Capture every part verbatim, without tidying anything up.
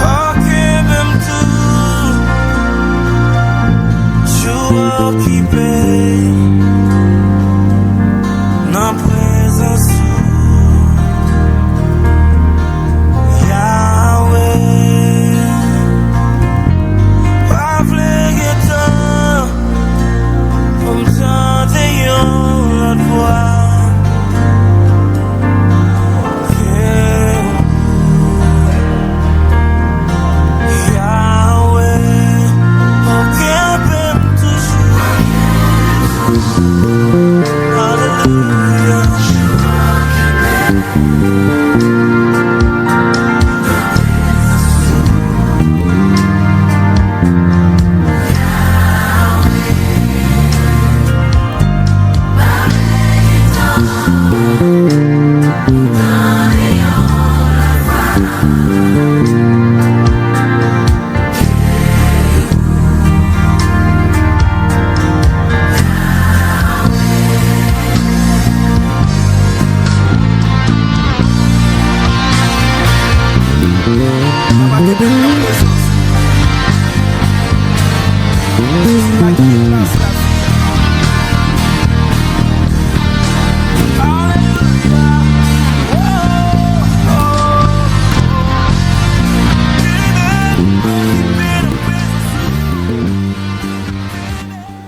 Okipe m tou, jou okipe nan prezans ou, Yahweh. Pa vle gen tan pou m tande yon lòt vwa ke ou. Yahweh, okipe m toujou. Alelouya.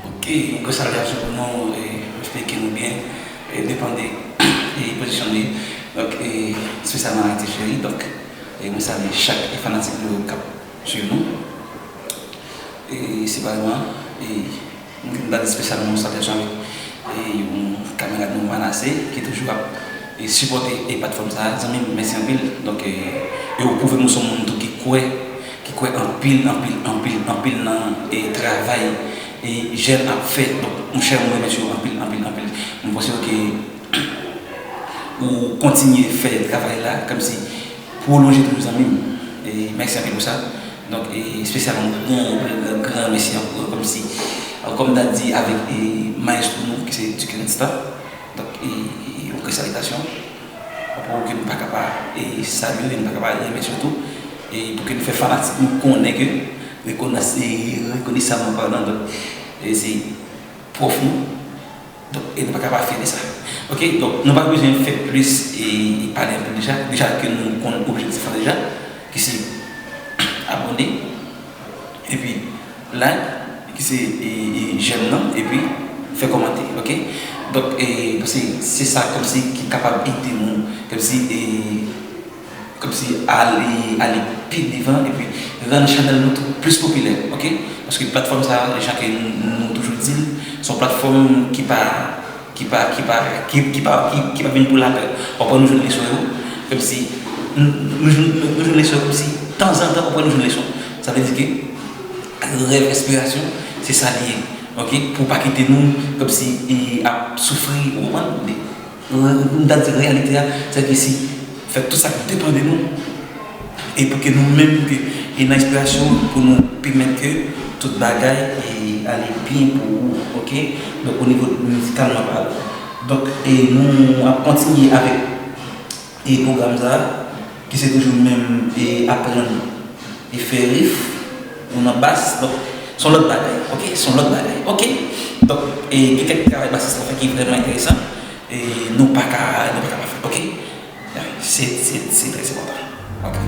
Ok, yon gwo salyasyon pou nou, e, m espere ke nou byen, e, depann de, e, pozisyon nou ye. Donk, e, espesyalman Ayiti cheri, donk, e, mwen salye chak, e, fanatik nou k ap swiv nou. E, separeman, e, m ta di espesyalman yon salyasyon avèk, e, yon kamarad nou Manassé, ki toujou ap, e, sipòte, e, platfòm sa a. Zanmi m, mèsi anpil. Donk, e, e ou pwouve m ou se yon moun tou ki kwè, ki kwè anpil, anpil, anpil, anpil nan, e, travay, e, jèn ap fè. Donk, monchè, mwen remèsye w anpil, anpil, anpil. Mwen panse ke ou kontinye fè travay la, kòmsi pwolonje toujou zanmi m. E mèsi anpil pou sa. Donk, e espesyalman yon gran, gran, gran mèsi ankò, kòmsi, kòm m ta di avèk, e, maestro nou, ki se Duke Star. Donk, e, e, yon gwo salitasyon. Pou ke nou pa ka pa, e, salye, nou pa ka pa remèsye tou. E pou ke nou fè fanatik nou konnen ke rekonas-, e, rekonesaman, padan, donk, e, se pwòf nou. Donk, e nou pa ka pa fyè de sa. Ok, donk, nou pa bezwen fè plis e, e pale anpil deja. Deja ke nou konn objektif la deja, ki se abòne, epi like, ki se e, e j'aime nan, epi fè kòmantè, ok? Donk, e, paske se sa kòmsi ki kapab ede nou, kòmsi, e, kòmsi ale, ale pi devan epi rann chanèl nou tou plis popilè, ok? Paske platfòm sa a, jan ke nou, nou toujou di l, se yon platfòm ki pa, ki pa, ki pa, ki, ki pa, ki, ki pa vin pou lapè. Ou konprann, nou jwenn leson yo, kòmsi nou, nou jwenn, nou jwenn leson yo kòmsi tanzantan, ou konprann, nou jwenn leson. Sa vle di ke rèv, enspirasyon, se sa li ye, ok? Pou pa kite nou kòmsi, e, ap soufri, ou konprann? M ta di reyalite a, se ke si fè tout sa k depann de nou, e pou ke nou menm, ke, e nan enspirasyon, pou nou pèmèt ke tout bagay, e, ale byen pou ou, ok? Donk, o nivo mizikalman palan. Donk, e nou ap kontinye avèk, e, pwogram sa, ki se toujou menm, e, aprann e fè rif, ou nan bas, donk, se yon lòt bagay, ok? Se yon lòt bagay, ok? Donk, e, gen kèk travay basis la fè ki vrèman enteresan, e nou pa ka, nou pa ka pa fè, ok? Se, se, se trè enpòtan, ok?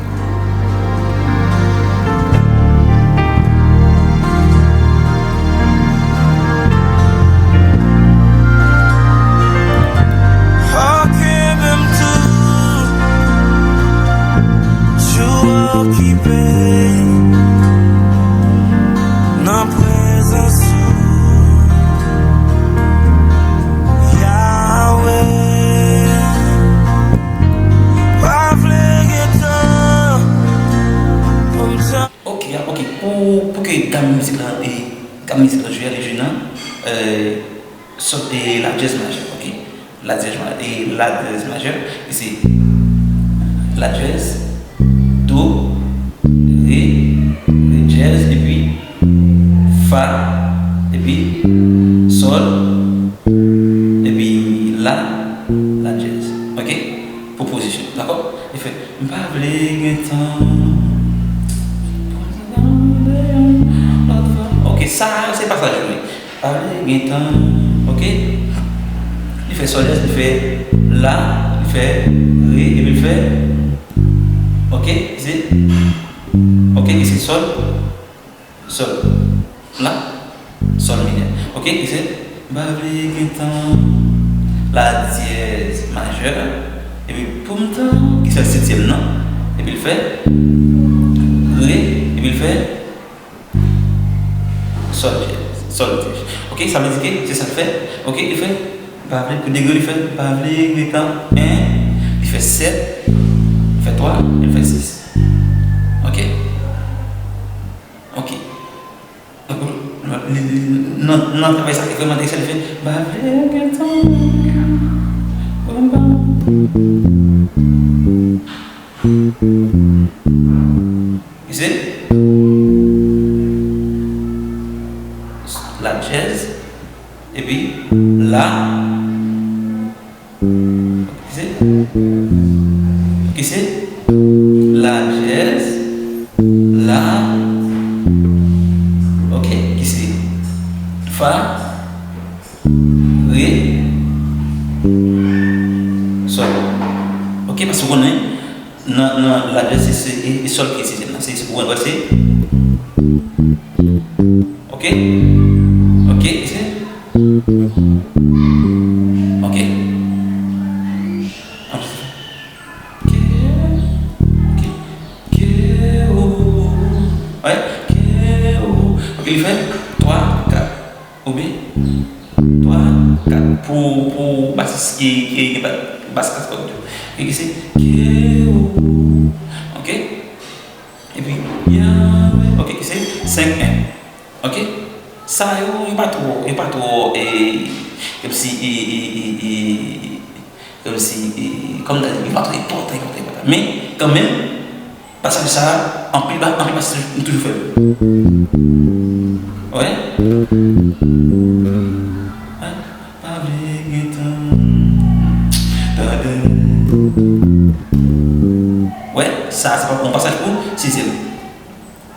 Okipe m tou, jou okipe nan prezans ou, Yahweh. Pa vle gen tan pou m tan- Ok, ok. Pou, pou ke gam mizik la, e, gam mizik la jwe, ale jwe nan, e, sòt, e, la dyèz majè, ok? La dyèz ma-, e, la dyèz majè, e se la dyèz, do, M pa vle gen tan. Ok, sa se pasaj yo wi. Pa vle gen tan. Ok. Li fè sòl, li fè la, li fè re, epi li fè. Ok, se. Ok, se sòl. Sòl. La. Sòl minè. Ok, ki se? M pa vle gen tan. La dyèz majè. Epi pou m tan, ki se setyèm nan. Epi l fè. Re. Epi l fè. Sòl dyèz. Sòl dyèz. Ok, sa vle di ke se sa l fè. Ok, li fè. M pa vle pou degre li fè. M pa vle gen tan. En. Li fè sèt. Li fè twa. Li fè sis. Ok. Ok. Donk, li, li, nan, nan travay sa ki vrèman enteresan, li fè, m pa vle gen tan pou m pa. Ki se? La dyèz, epi la. Ki se? Ki se? La dyèz, la. Ok, ki se? Fa, re, sòl. Ok, paske w konnen, nan, nan la dyèz, se, se, e, e sòl ki sizyèm nan. Se, se, ou wè, se. Ok? Ok, ki se? Ok. Ok. Ok. Ke ou. Wè, ke ou. Ok, li fè twa, kat. Oubyen twa, kat. Pou, pou basis ki, ki, ki ba-, bas kat kòd yo. Ok, ki se? Ke ou. Ok? Epi, Yahweh. Ok, ki se? Senk, en. Ok? Sa yo, yo pa twò, yo pa twò, e, kòmsi, e, e, e, e, kòmsi, e, kòm ta di, yo pa twò enpòtan, enpòtan, enpòtan. Men, kanmenm, pasaj sa, anpil ba-, anpil pasaj, nou toujou fè l. Wè? Wè? Pa vle gen tan. Tande. Wè, sa, se pa yon pasaj pou sizyèm.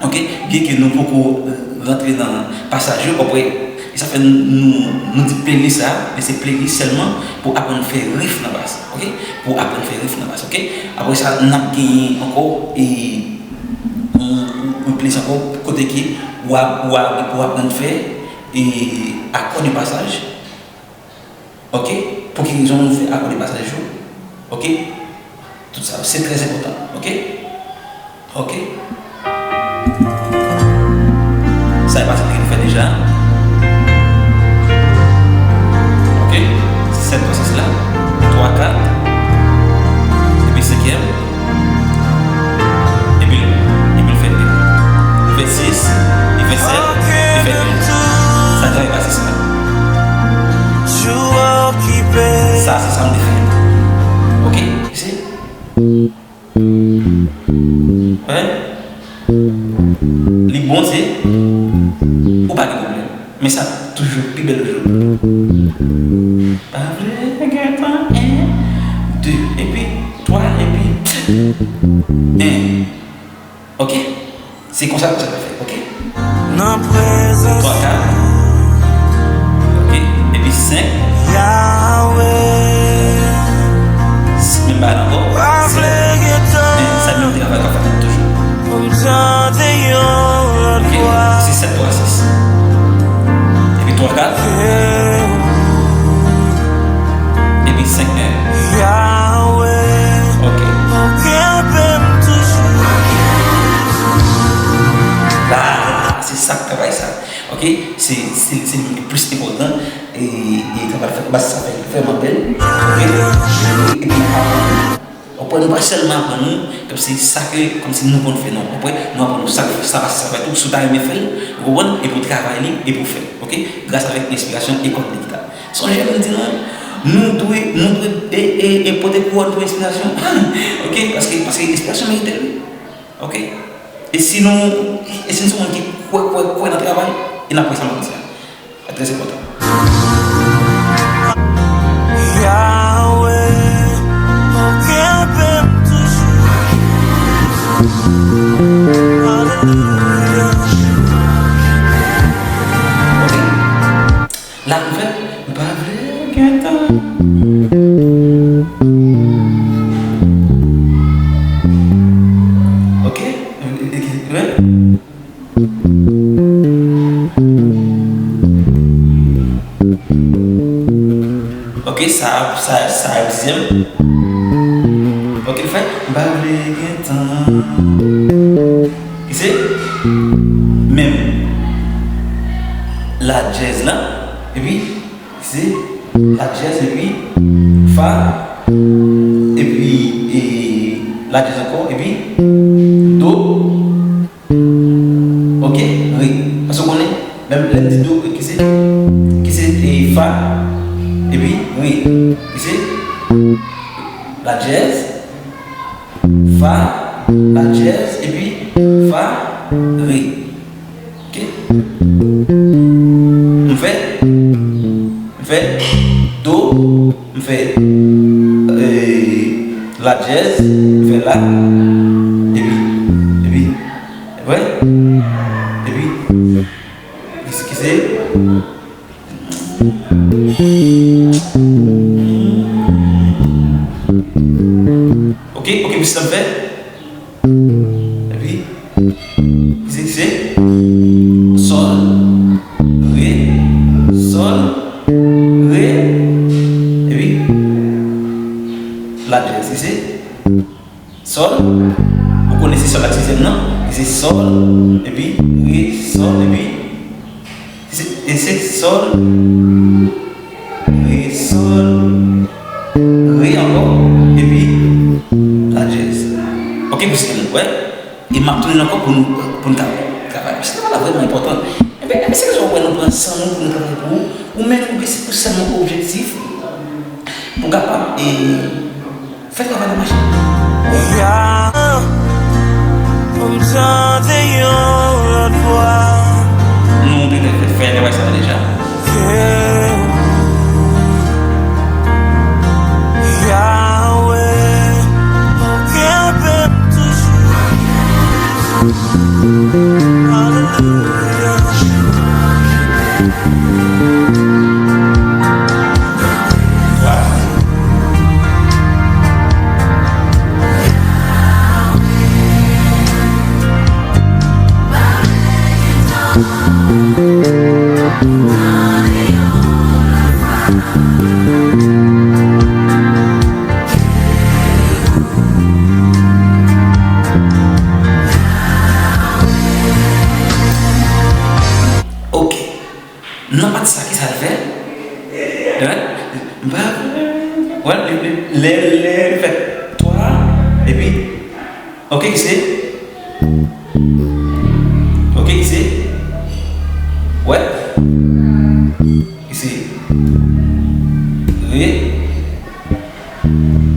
Ok, byenke nou poko rantre nan pasaj yo, w ap wè, e sa fè nou, nou di playlist sa, men se playlist sèlman pou aprann fè riff nan bas, ok? Pou aprann fè riff nan bas, ok? Apre sa, n ap genyen ankò, e, yon, yon playlist ankò, kote ke w ap, w ap, w ap aprann fè, e, akò de pasaj. Ok? Pou ki rezon nou fè akò de pasaj yo? Ok? Tout sa, se trè enpòtan. Ok? Ok? Sa e pati ke nou fè deja. Ok? Sèt twa sis la. Twa kat. Epi senkyèm. Epi, epi l fè de. Li fè sis, li fè sèt, li fè de. Sa travay pa sis la. Sa, se sa m te fè. Ok? Isi. Wè? Li bon, se ou pa gen pwoblèm. Men sa toujou pi bèl jwe. Pa vle gen tan, en, de, epi twa, epi en. Ok? Se konsa ke sa va fèt, ok? Nan prezans twa, kat. Ok, epi senk. Yahweh. Menm bagay ankò. Pa vle gen tan. Men sa menm travay k ap fèt toujou. Pou m tande yon lòt vwa. Ok, se sèt twa sis. Epi twa, kat. Epi senk, en. Yahweh. Ok. Ou kenbe m toujou. La, se sa k travay sa. Ok? Se, se, se li ki plis enpòtan. E, e travay fè, bas sa fè, vrèman bèl. Ok? Epi, w ap wè nou pa sèlman aprann nou, kòmsi sa ke, kòmsi nou konn fè, non. W ap wè, nou aprann nou sa, sa bas sa fè tou, si w ta renmen fè l, ou konprann, epi w travay li, epi w fè l. Ok? Gras avèk enspirasyon e kòd de gita. Sonje, m di nou, nou dwe, nou dwe, e, e, e pote kouwòn pou enspirasyon. Ok? Paske, paske enspirasyon merite l, wi. Ok? E si nou, e si nou se moun ki kwè, kwè, kwè nan travay, e n ap wè sa m ap di a. Sa trè enpòtan. Yahweh, ou kenbe m toujou. La m fè, m pa vle gentan. Ok? Ok, sa, sa, sa, dezyèm. Ok, fè, m pa vle gentan. Ki se menm la dyèz la, epi se la dyèz, epi fa, epi, e, la dyèz ankò, epi do, ok, re. Paske w konnen, lè, lè m di do, ki se, ki se, e, fa, epi re. Ki se la dyèz, fa, la dyèz, epi fa, re. Ok? M fè, m fè do, m fè, e, la dyèz, m fè la, epi, epi, wè, epi, ki se, ki se, ok, ok, m sa m fè. Epi, ki se, ki se, sòl, re, sòl, re, epi, la dyèz, ki se, sòl, ou konnen se sòl ak sizyèm nan, ki se sòl, epi, re, sòl, epi, se, e se sòl, re, sòl, re ankò, epi la dyèz. Ok, mesye, nou wè, e m ap tounen ankò pou nou, pou nou ka travay. Mesye, travay la vrèman enpòtan. Enben, enben, se rezon wè nou pran san nou pou nou travay pou ou, ou menm ou gen, ou sèlman objektif pou kapab, e, fè travay la mache. Ya, pou m tande yon lòt vwa. Nou te fè, fè travay sa deja. Ke Yahweh, ou kenbe m toujou. Alelouya. Ok. Nan pati sa, kisa l fè? Hein? M pa vle. Wè, lè, lè, lè, lè l fè twa, epi, ok, ki se? Ok, ki se? Wè? Ki se? Re?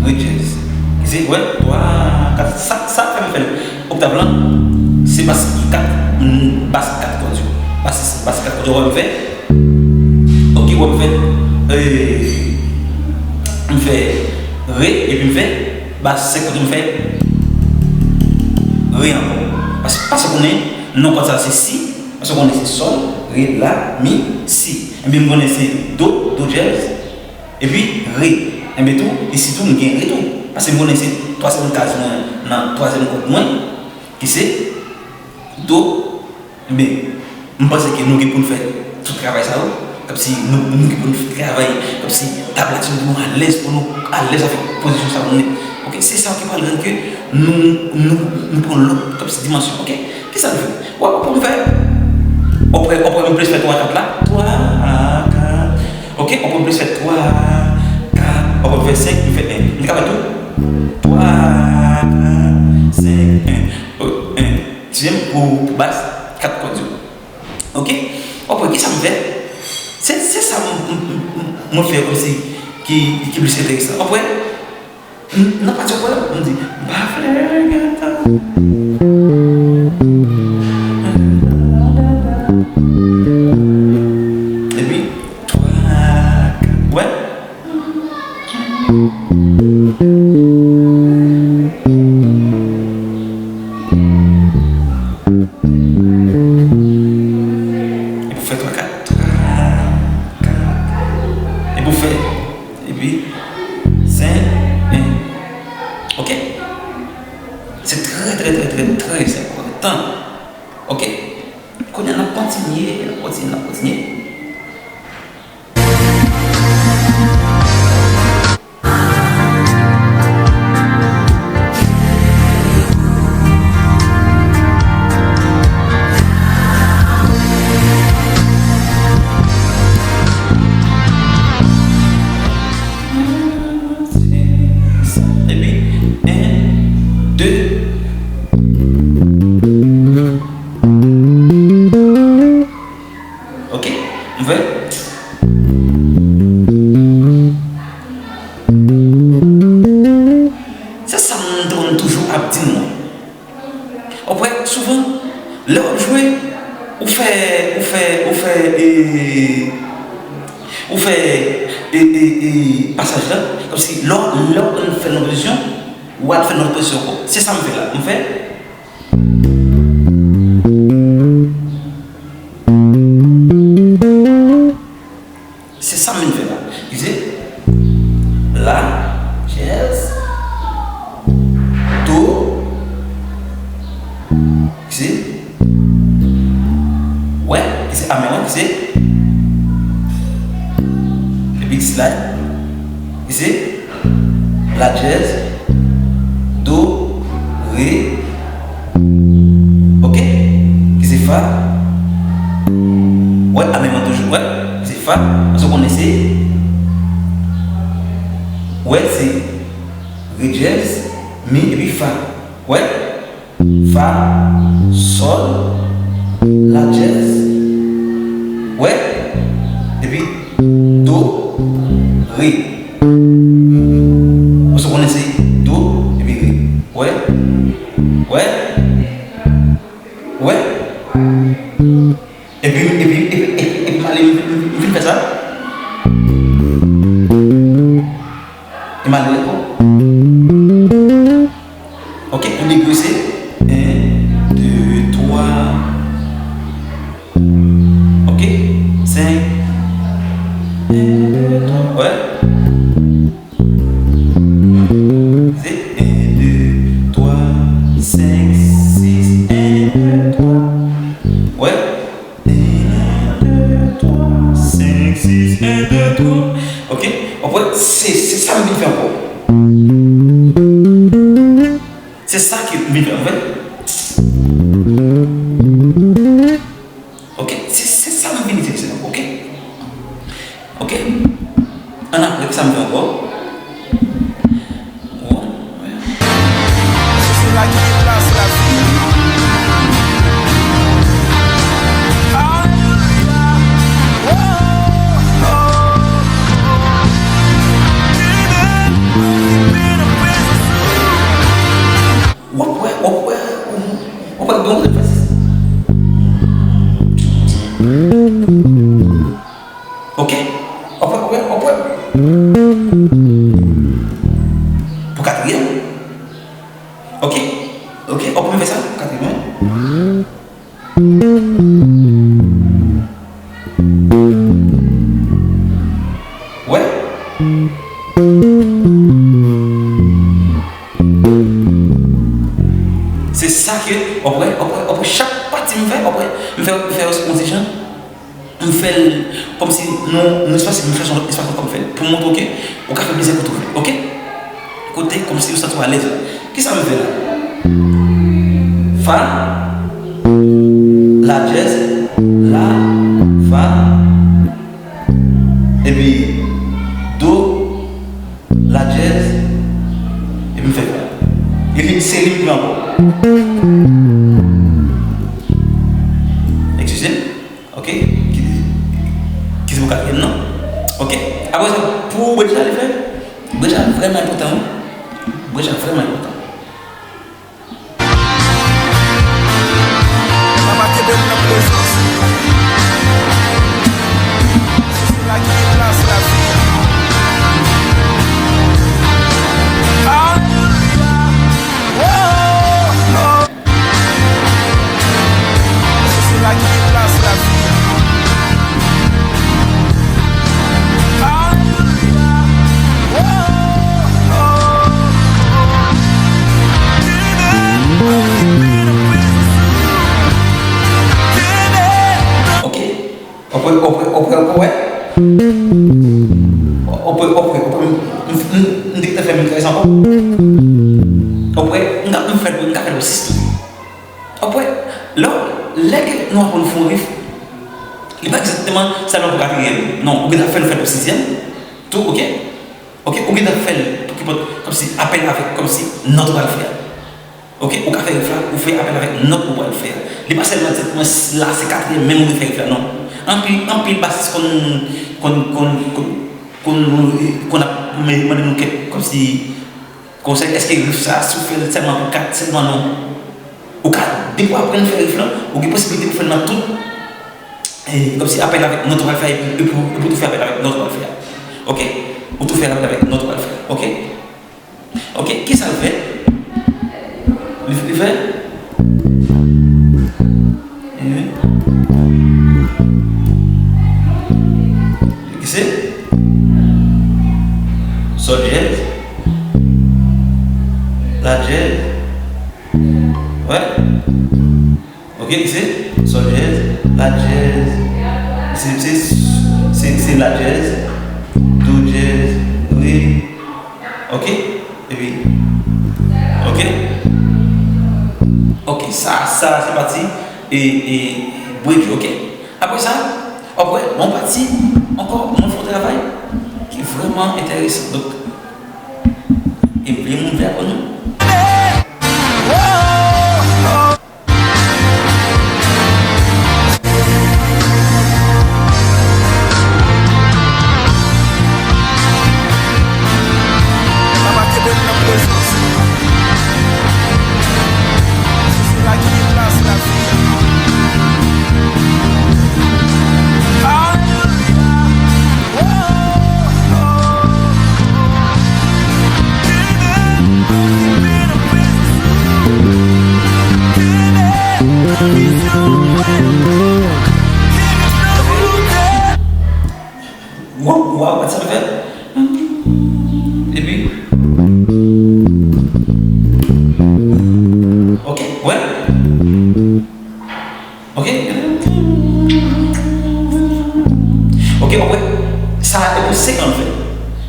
Re dyèz. Ki se, wè, twa, kat, sa, sa fè m fè l oktav lan, se bas kat, mm, bas kat kòd yo. Bas, bas kat kòd yo, wè m fè. Ok, wè m fè, e, m fè re, epi m fè bas senk kòd yo, m fè re ankò. Pas, paske w konnen, non kòd sa se si, paske w konnen se sòl, re, la, mi, si. Ebyen, m konnen se do, do dyèz, epi re. Enben tou, isi tou, m gen re tou. Paske m konnen se twazyèm kaz mwen nan twazyèm kòd mwen, ki se do. Enben, m panse ke nou gen pou n fè tout travay sa yo. Kòmsi nou, nou gen pou n travay, kòmsi tab la pou nou alèz, pou nou alèz avèk pozisyon sa yo nèt. Ok, se sa ki pral rann ke nou, nou, nou pran lòt, kòmsi dimansyon. Ok, kisa nou fè? Wè, pou m fè, w ap wè, w ap wè m plis fè twa kat la. Twa, kat. Ok, w ap wè m plis fè twa, kat, w ap wè m fè senk, m fè en. M ka fè tou? Twa, kat, senk, en. O, en. Sizyèm pou, pou bas, kat kòd yo. Ok? W ap wè kisa m fè? Se, se sa m, m, m, m, mwen fè kòmsi ki, ki plis enteresan. W ap wè? M, nan pati w wè, m di, m pa vle gentan. Epi, twa, kat, wè? Se trè, trè, trè, trè, trè enpòtan. Ok? Kounye a, n ap kontinye, n ap kontinye, n ap kontinye. Epi, en, de. Ok, m fè. Se sa m te konn toujou ap di nou. Ou wè, souvan, lè w ap jwe, ou fè, ou fè, ou fè, e, ou fè, e, e, e, pasaj la, kòmsi lè w, lè w fè nan pozisyon, ou al fè nan pozisyon ankò. Se sa m fè la. M fè. Se sa m vin fè la. Ki se la, dyèz, do, ki se wè, ki se a menm, ki se epi slide, ki se la dyèz, do, re, ok, ki se fa. Wè, a menm an toujou, wè, ki se fa. Paske w konnen se, wè, se re dyèz, mi, epi fa. Wè, fa, sòl, la dyèz, wè, epi do, re. Ou sou konnen se do, epi re. Wè, wè, wè. Epi, epi, epi, epi, epi m ale, m, m, m fin fè sa. E m ale ankò. Ok, pou degrese. En, de, twa. Ok, senk. En, de, twa. Wè. Se en, de, twa, senk, sis, en, de, twa. Wè. En, de, twa, senk, sis, en, de, twa. Ok? W ap wè, se, se sa m vin fè ankò. Se sa ke m vin fè, w ap wè. Ok? Se, se sa m vin itilize ankò, ok? Ok? Ann apre, kisa m fè ankò? Bon, se la ki deplase lavi. Alelouya. Oh, oh, oh. Amen. Mwen vibre nan prezans ou. W ap wè, w ap wè, w ap wè, gen yon fè. Ok? W ap wè, w ap wè, w ap wè. Pou katriyèm. Ok? Ok, w ap wè m fè sa pou katriyèm. Wè? Se sa ke, w ap wè, w ap wè, w ap wè chak pati m fè, w ap wè, m fè, m fè yon ti jan, m fè l kòmsi nou, nou espase, m fè yon espase kòm fè l, pou montre w ke ou ka fè plizyè kote w vle, ok? Kote kòmsi ou santi w alèz la. Kisa m fè la? Fa, la dyèz, la, fa, epi do, la dyèz, epi m fè fa. Epi se li m pran ankò. Eskize m. Ok? Ki, ki se pou katriyèm nan. Ok? Apre sa, pou bridge la, li fè. Bridge la vrèman enpòtan, wi. Bridge la vrèman enpòtan. Papa kenbe m nan prezans ou. Se la ki deplase lavi. Alelouya. Oh, oh. Se la ki deplase lavi. Alelouya. Oh, oh, oh. Ou prè, ou prè, ou prè, ou prè, ou prè, m, m, m, m te fè m enterese ankò. Ou prè, m ka, m fè, m ka fè l sis tou. Ou prè, lè, lè ke nou aprann fè yon rif, li pa egzakteman sèlman pou katriyèm. Non, ou gentan fè l fèt pou sizyèm. Tou, oke? Oke, ou gentan fè l, pou ki pòt, kòmsi apèl avèk, kòmsi nòt ou pral fè a. Oke, ou ka fè rif la, ou fè apèl avèk nòt ou pral fè a. Li pa sèlman egzakteman la, se katriyèm menm ou fè rif la, non. Anpil, anpil basis konn, konn, konn, konn, konn, konn ap mande nou kèk, kòmsi, konsèy, èske rif sa, si w fè l sèlman pou kat, sèlman non. Ou ka, depi w aprann fè rif lan, ou gen posiblite pou fè l nan tout, e, kòmsi apèl avèk nòt ou pral fè, epi, epi, epi ou tou fè apèl avèk nòt ou pral fè a. Oke? Ou tou fè apèl avèk nòt ou pral fè a. Oke? Oke, kisa l fè? Li, li fè? Mhm. Ki se? Sòl dyèz. La dyèz. Wè? Oke, ki se? Sòl dyèz, la dyèz. Se, se, se, se la dyèz, do dyèz, re. Oke? Epi, oke? Oke, sa, sa, se pati, e, e, bridge, oke? Apre sa, apre, yon pati, ankò, mwen fè yon travay ki vrèman enteresan. Donk, e m vle moun vle aprann nou. Papa kenbe m nan prezans. Se la ki gen plas lavi. Alelouya. Oh, oh, oh. Kenbe m, kenbe nan prezans ou. Kenbe m nan vizyon ou. Kenbe m nan volonte. Waw, waw, sa fè. Epi. Oke, wè. Oke. Oke, oke. Sa, e pou senk an fè.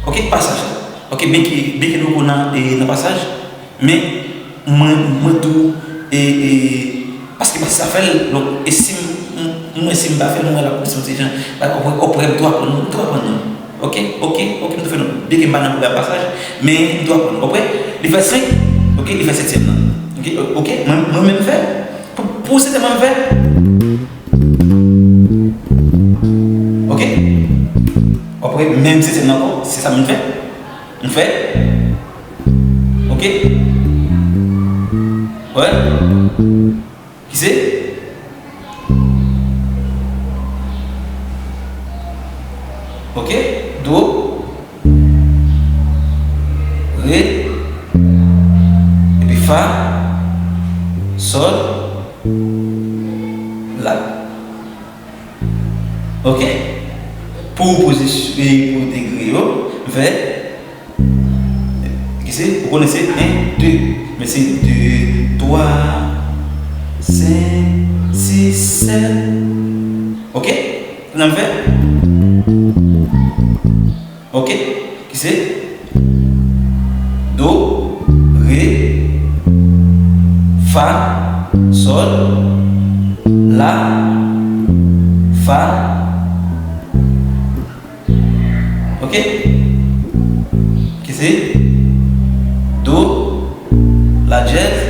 Oke, pasaj. Oke, byenke, byenke nou nan, e, nan pasaj. Men, mwen, mwen tou, e, e, paske, paske sa fè l, donk, e si m, m, mwen, si m pa fè l, mwen la pou se yon ti jan, ba, oprè, oprè, m tou aprann, m tou aprann nou. Oke, oke, oke, m tou fè nou. Byenke m pa nan pwogram pasaj, men m tou aprann nou. Oprè, li fè senk, oke, li fè setyèm nan. Oke, o-, oke, mwen, mwen menm fè, pou, pou setyèm nan m fè. Oke, oprè, menm setyèm nan ankò, se sa m fè. M fè. Oke? Wè? Ki se? Oke? Do. Re. Epi fa. Sòl. La. Oke? Pou pozisyon, pou degre yo, m fè, ki se, ou konnen se en, de, men se de, twa, senk, sis, sèt. Oke? Kounye a m fè. Oke, ki se do, re, fa, sòl, la, fa. Oke? Ki se do, la dyèz,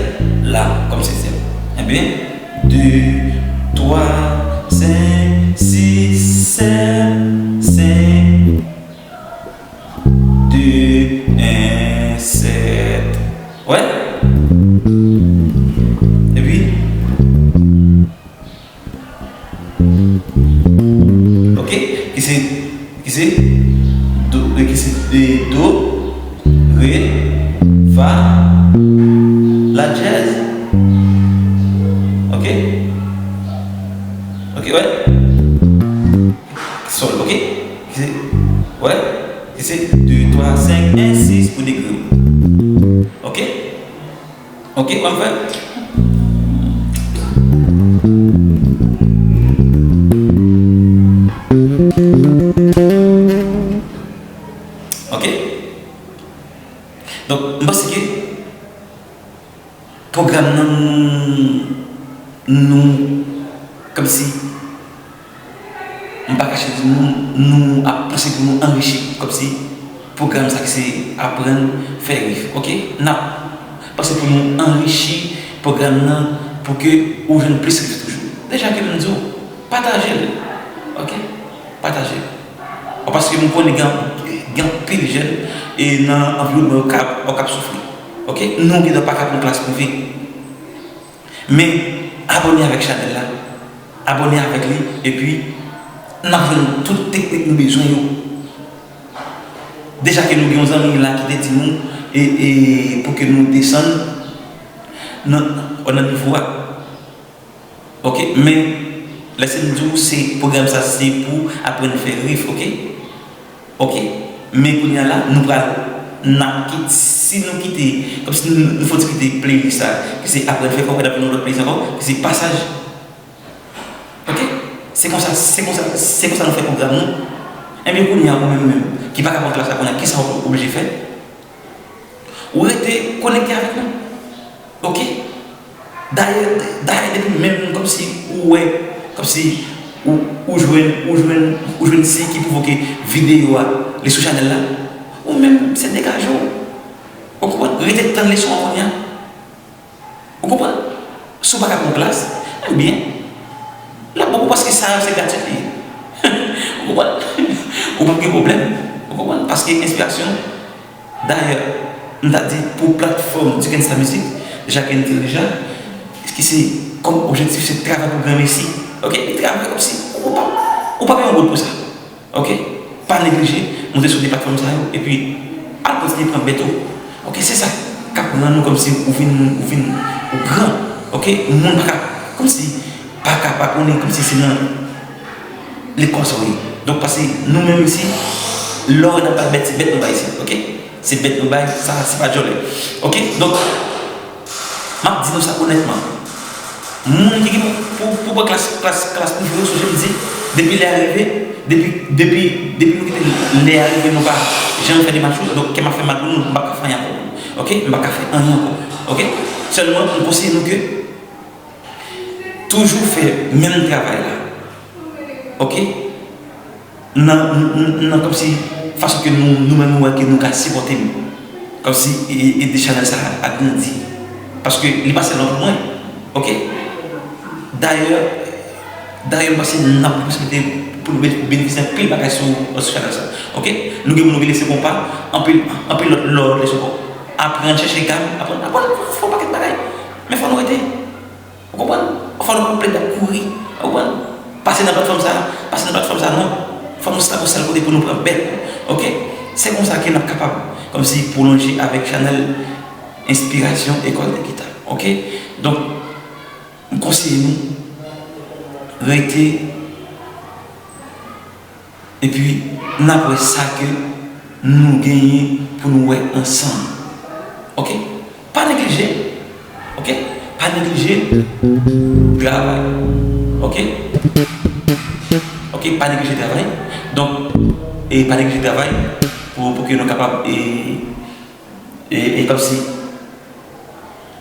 la, kòm setyèm. Ebyen, de, twa, senk, sis, sèt, senk. De, en, sèt. Wè? Epi? Oke? Ki se, ki se do, ki se de, do, re, fa, la dyèz. Oke? Oke, wè? Sòl, oke? Ki se, wè? Ki se de, twa, senk, en, sis pou degre. Oke? Oke, w ap fè. Pwogram nan, nou, nou, kòmsi, m pa kache di nou, nou ap panse pou nou anrichi, kòmsi pwogram sa ki se aprann fè rif, oke? N ap panse pou nou anrichi pwogram nan pou ke ou jwenn plis rif toujou. Deja ke m di w, pataje l, oke? Pataje l. Paske m konnen gen, gen anpil jèn e nan anviwònman yo k ap, k ap soufri, oke? Nou gen dwa pa ka pran klas prive. Men, abòne avèk chanèl la, abòne avèk li, epi n ap jwenn tout teknik nou bezwen yo. Deja ke nou gen yon zanmi la ki te di nou, e, e, pou ke nou desann nan, nan nivo a. Oke, men, lè se m di w, se pwogram sa, se pou aprann fè rif, oke? Oke, men kounye a la, nou pral, n ap kit, si nou kite, kòmsi nou, nou fò ti kite playlist sa, ki se aprann fè, fò w kite nou lòt playlist ankò, ki se pasaj. Oke? Se konsa, se konsa, se konsa nou fè pwogram nou. Ebyen, kounye a, ou menm, menm, ki pa ka pran klas la, kounye a, kisa w oblije fè? Ou rete konekte avèk nou. Oke? Dayè, dayè, depi menm kòmsi ou wè, kòmsi ou, ou jwenn, ou jwenn, ou jwenn siy ki pwouve ke videyo a, li sou chanèl la, ou menm, se degaje w. Ou konprann? Rete tann leson an kounye a. Ou konprann? Si w pa ka pran klas, ebyen, l ap bon pou paske sa yo se gratis li ye. Ou konprann? Ou p ap gen pwoblèm. Ou konprann? Paske enspirasyon, dayè, m ta di pou platfòm Dukensta Music, Jacqueline Terija, ki se kòm objektif se travay pou granmesi. Oke? Li travay kòmsi ou pa, ou pa gen yon goud pou sa. Oke? Pa neglije, monte sou de platfòm sa yo, epi al kontinye pran bèt ou. Oke? Se sa k ap rann ou kòmsi ou vin, ou vin, ou gran. Oke? Moun pa ka, kòmsi, pa ka pa konnen kòmsi se nan lekòl sa w ye. Donk, paske nou menm isi, lè w wè n ap bay bèt, se bèt nou bay isi. Oke? Se bèt nou bay, sa, se pa djòlè. Oke? Donk, m ap di nou sa onètman. Moun ki gen pou, pou, pou pran klas, klas, klas prive yo, sonje m di, depi lè a rive, depi, depi, depi nou kite lè a rive, nou pa janm fè demach yo, donk kè m ap fè mal pou nou, m p ap ka fè anyen ankò. Oke? M p ap ka fè anyen ankò. Oke? Sèlman, m konseye nou ke toujou fè menm travay la. Oke? Nan, nan, nan, nan kòmsi fason ke nou, nou menm nou wè ke nou ka sipòte m. Kòmsi e, e, ede chanèl sa a grandi. Paske li pa sèlman pou mwen. Oke? Dayè, dayè, m panse n ap posiblite pou nou be-, benefisye anpil bagay sou, sou chanèl sa. Oke? Nou gen moun nou rele se konpa, anpil, anpil lòt, lòt leson ankò. Aprann chèche gam, aprann, aprann fè yon pakèt bagay. Men fò nou rete. Ou konprann? Fò nou pa plede ap kouri. Ou konprann? Pase nan platfòm sa, pase nan platfòm sa, non. Fò nou stann yon sèl kote pou nou pran bèt nou. Oke? Se konsa ke n ap kapab, kòmsi, pwolonje avèk chanèl Enspirasyon École de Guitare. Oke? Donk, m konseye nou rete epi n ap wè sa ke nou genyen pou nou wè ansanm. Oke? Pa neglije. Oke? Pa neglije travay. Oke? Oke, pa neglije travay. Donk, e pa neglije travay pou, pou ke nou kapab, e, e, e kòmsi,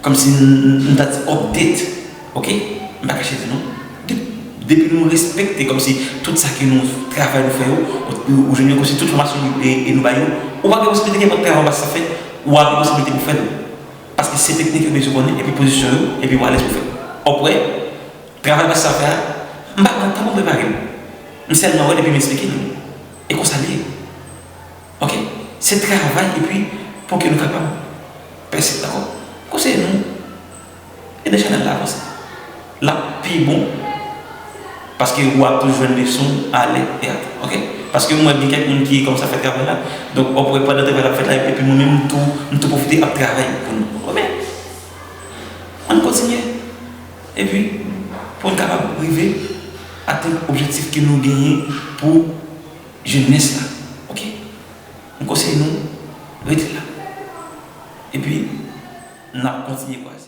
kòmsi n, n ta di update, oke? M pa kache di nou. De-, depi nou respekte kòmsi tout sa ke nou travay nou fè yo, ou, ou jwenn yo kòmsi tout fòmasyon nou, e, e nou bay yo, ou pa gen posiblite gen travay w ap sa fè, w ap gen posiblite pou fè l. Paske se teknik yo bezwen konnen, epi pozisyon yo, epi w alèz pou fè l. Ou kwè, travay w ap sa fè a, m pa konn kòman m prepare l. M sèlman wè l epi m eksplike l. E konsa l ye. Oke? Se travay epi pou ke nou kapab pèse, dakò? Konseye nou, ede chanèl la avanse. L ap pi bon, paske w ap toujou jwenn leson, alè, e at, oke? Paske m wè gen kèk moun ki kòmanse ap fè travay la, donk, w ap wè pandan travay la ap fèt la, epi mwen menm, m tou, m tou pwofite ap travay pou nou. Oke? Ann kontinye. Epi, pou n kapab rive atenn objektif ke nou genyen pou jenès la. Oke? M konseye nou rete la. Epi, n ap kontinye kwaze.